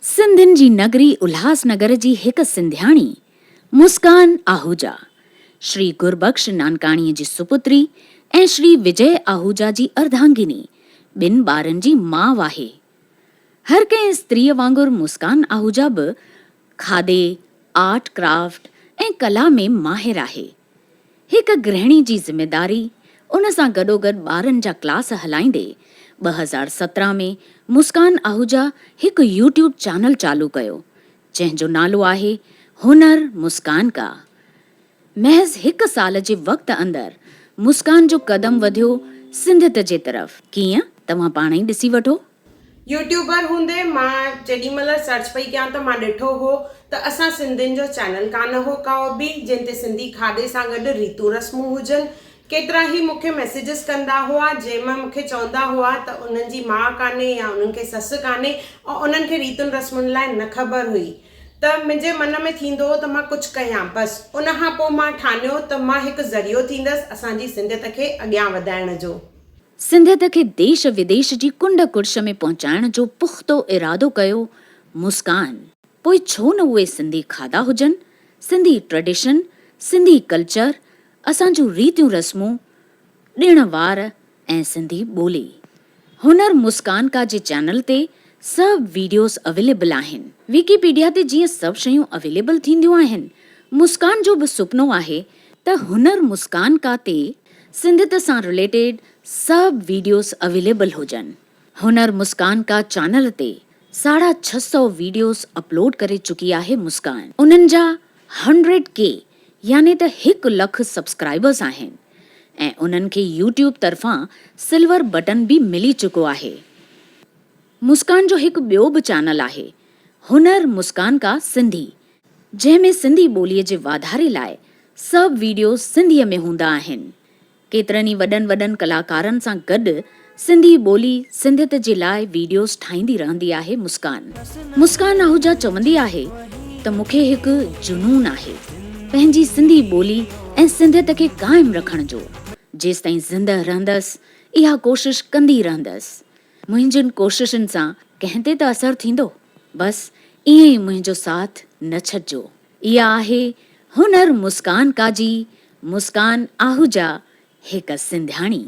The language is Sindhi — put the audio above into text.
سنڌين جي نگري الهاس نگر جي هڪ سنڌياڻي مسڪان آهوجا، شري گربخش نانڪاڻي جي سپتري ۽ شري وجئه آهوجا جي ارڌانگني، ٻن ٻارن جي ماء آهي. هر ڪنهن استريء وانگر مسڪان آهوجا به کاڌي، آرٽ ڪرافٽ ۽ ڪلا ۾ ماهر آهي. هڪ گرهڻي جي ذميداري، ان سان گڏوگڏ ٻارن جا ڪلاس هلائيندي 2017 ۾ مسڪان آهوجا هڪ يوٽيوب چينل چالو ڪيو، جنهن جو نالو آهي هنر مسڪان ڪا. محض هڪ سال جي وقت اندر مسڪان جو قدم وڌيو سنڌيت جي طرف، ڪيئن؟ توهان پاڻ ئي ڏسي وٺو. يوٽيوبر هوندي مان جيڏي مهل سرچ پئي ڪيان ته مان ڏٺو هو ته اسان سنڌين جو چينل ڪانه هو ڪائو به جنهن تي سنڌي کاڌي سان گڏ ريتون رسمون هجن ڪيترا هي مون کي ميسيجز ڪندا هئا جنهن مان مون کي چوندا هئا ته انهن جي ماء ڪانهي يا انهن کي سس ڪانهي ۽ انهن کي ريتن رسمن لاء نه خبر هئي ته منهنجي من ۾ ٿيندو هو ته مان ڪجهه ڪيان بس ان کان پوء مان ٺانيو ته مان هڪ ذريعو ٿيندس اسان جي سنڌيت کي اڳيان وڌائڻ جو. سنڌيت کي ديش وديش جي ڪنڊ ڪڙڇ ۾ پهچائڻ جو پختو ارادو ڪيو مسڪان. پوء ڇو نه اهي سنڌي کاڌا هجن، سنڌي ٽريڊيشن، سنڌي ڪلچر، اسان جون ريتيون رسمون، ڏڻ وار ۽ سنڌي ٻولي. هنر مسڪان ڪا جي چينل تي سڀ ويڊيوز اويليبل آهن. وڪيپيڊيا تي جيئن سڀ شيون اويليبل ٿينديون آهن، مسڪان جو به سپنو آهي ته هنر مسڪان ڪا تي سنڌيت سان رليٽيڊ سڀ ويڊيوز اويليبل هجن. هنر مسڪان ڪا چينل تي ساڍا ڇهه سئو ويڊيوز اپلوڊ ڪري چڪي آهي مسڪان. انهن جا هنڊريڊ ڪي يعني ته هڪ لک سبسڪرائبرز آهن ۽ انهن کي يوٽيوب طرفان سلور بٽن به ملي چڪو آهي. مسڪان جو هڪ ٻيو به چينل آهي هنر مسڪان ڪا سنڌي جنهن ۾ سنڌي ٻوليء جي واڌاري لاء سڀ ويڊيوز سنڌيء ۾ هوندا آهن. ڪيترن ئي وڏن وڏن ڪلاڪارن سان گڏ سنڌي ٻولي سنڌيت جي لاء ويڊيوز ٺاهيندي رهندي آهي مسڪان. مسڪان آهوجا چوندي آهي ته مون کي هڪ جنون آهي پنهنجي سنڌي ٻولي ۽ سنڌيت کي قائم رکڻ جو. جيستائين زنده رهندس اها ڪوشش ڪندي رهندس. منهنجين ڪوششن سان ڪنهن تي ته اثر ٿيندو. بس ائين ئي منهنجو ساٿ نه ڇڏجو. اها آهي هنر مسڪان ڪا جي مسڪان آهوجا هڪ سنڌياڻي.